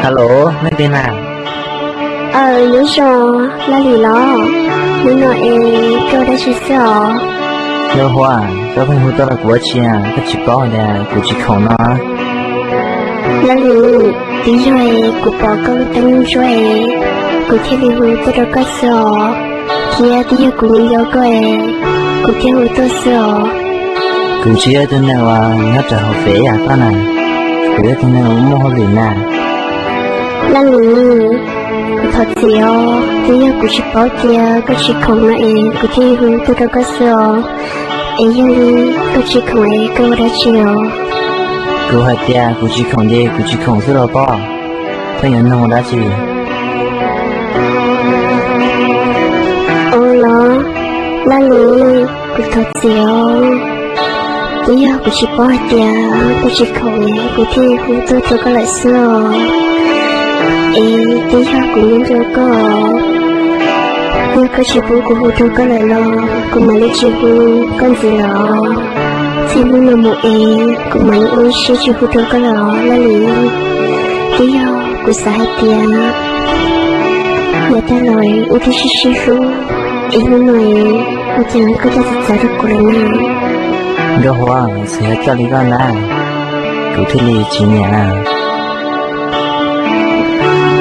Hello, leej twg na? Aw, nyob zoo, Laj Lis los? Hnub no es koj ua dab tsi xwb os? Nkauj Huab, koj pheej hu tuaj rau kuv ua dab tsi, koj tsis paub tias kuv tsis khoom no? Laj Lis, twb yog es kuv pom koj lub teeb ntsuab es kuv thiaj li hu tuaj rau koj xwb os. Thiab twb yog kuv nyiam nco koj es kuv thiaj hu tuaj xwb os. Kuv tsis yog ib tug neeg uas nyob rau hauv fem yam koj na, kuv yog ib tug neeg uas muaj hauj lwm na. Laj Lis, kuv thov txim os, twb yog kuv tsis paub tias koj tsis khoom no es kuv thiaj hu tuaj rau koj xwb os. Es yog li koj tsis khoom es koj ua dab tsi os? Kuv hais tias kuv tsis khoom ces kuv tsis khoom xwb los pob, koj yuav nug ua dab tsi? Ua los, Laj Lis, kuv thov txim os. Twb yog kuv tsis paub hais tias koj tsis khoom es kuv thiaj hu tuaj rau koj lawm xwb os. Es twb yog kuv nyob nco koj, yog koj tsis pub kuv hu rau koj lawm los kuv mam li tsis hu koj ntxiv lawm. Txij hnub no mus es kuv mam li ua ib siab tsis hu rau koj lawm os Laj Lis. Twb yog kuv xav hais tias yav tag los wb twb sib sib hlub, es hnub no es ua cas koj coj txawv txawv rau kuv lawm na? Nkauj Huab, txawm yog coj li koj na, kuv thiaj li tsis nyiam.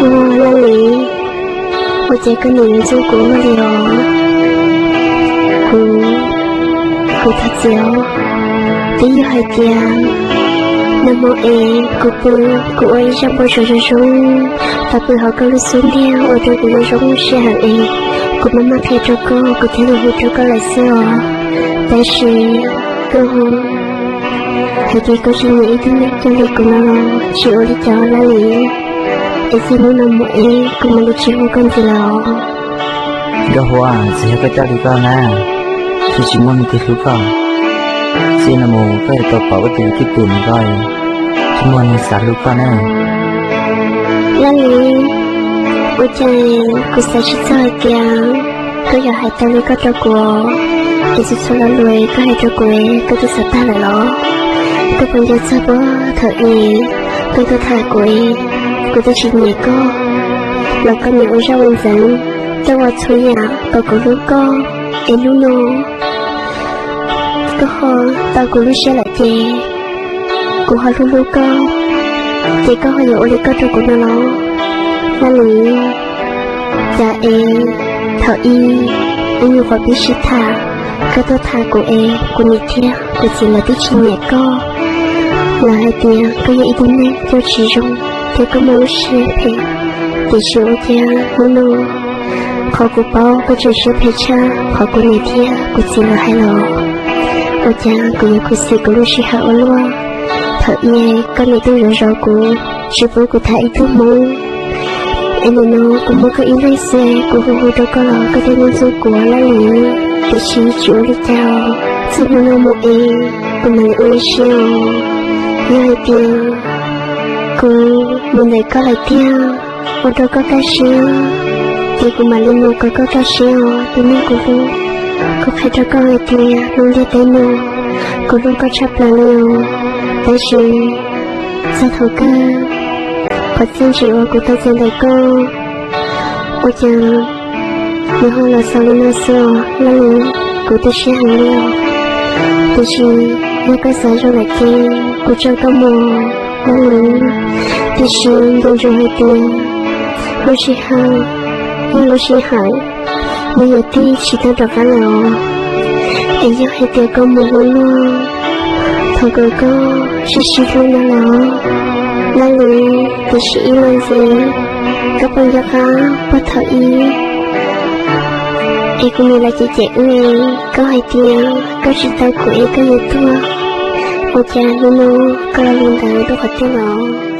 Ua Laj Lis, ua cas koj nim yuav ntxub kuv luaj li os? Kuv, kuv thov txim os. Twb yog hais tias nag hmo es kuv pw, kuv ua ib zaj npau suav zoo zoo, tau pw hauv koj lub xub ntiag ua rau kuv zoo zoo siab heev es kuv maj maj qhia rau koj, kuv thiaj li hu rau koj lawm xwb os. Tab sis koj hais tias koj tsis nyiam ib tug neeg coj li kuv no los tsis ua li cas Laj Lis. Es txij hnub no mus es kuv mam li tsis hu koj ntxiv lawm os. Nkauj Huab, txawm yog koj coj li koj na, thiaj tsis muaj leej twg hlub koj. Txij no mus koj yuav tau pom koj tus cwj pwm ntawm koj, tsis muaj neeg xav hlub koj na. Laj Lis, ua cas kuv xav tsis txog hais tias koj yuav hais tau li koj rau kuv, es txhua txhua lo lus koj hais rau kuv koj twb xav tag lawm los? Koj puas nco txog puag thaum es koj tuaj tham kuv, kuv twb tsis nyiam koj los koj niaj ua zaj ua ntxeev, koj ua txhua yam kom kuv hlub koj, es hnub no koj ho tau kuv lub siab lawm ces kuv ho hlub hlub koj, ces koj ho yuav ua li koj rau kuv no los? Laj Lis, cas es thaum ub wb nyuam qhuav pib sib tham, koj tuaj tham kuv es kuv niam thiab kuv txiv lawv twb tsis nyiam koj, lawv hais tias koj yog ib tug neeg coj tsis zoo thiab koj muaj lub siab phem. Tiam sis ua cas hnub no qhov kuv paub koj tseem siab phem tshaj qhov kuv niam thiab kuv txiv lawv hais los? Ua cas kuv yuav khuv xim kuv lub sij hawm ua luaj? Thaum ub koj niam twb zov zov kuv, tsis pub kuv tham ib tug hmoob, es nim no kuv muaj koj ib leeg xwb, kuv hu hu rau koj los koj thiaj ntxub kuv Laj Lis. Tiam sis tsis ua li cas, txij hnub no mus es kuv mam li ua ib siab os. Yog hais tias kuv mus ntawm koj lawm tiag, ua rau koj kaj siab, ces kuv mam li mus kom koj kaj siab os tus neeg kuv hlub. Kuv qhia rau koj hais tias lub ntiaj teb no, kuv hlub koj tshaj plaws li os. Tab sis txog thaum kawg, qhov txiaj ntsim uas kuv tau txais ntawm koj, ua cas nws ho los xaus li no xwb os Laj Lis. Kuv tu siab heev li os. Tiam sis yog koj xav zoo lawm ces kuv tso koj mus Laj Lis. Tiam sis nco ntsoov hais tias lub sij hawm yog lub sij hawm, nws yuav tig tsis tau rov qab lawm os. Es yog hais tias koj mus ua luaj thaum kawg koj sib sib hlub no los Laj Lis, tiam sis ib lo ntxiv, koj puas nco qab puag thaum ub es kuv niam lawv cem cem wb, koj hais tias koj tsis tau kuv es koj yuav tuag, ua cas hnub no koj los li ntawd rau qhov twg los?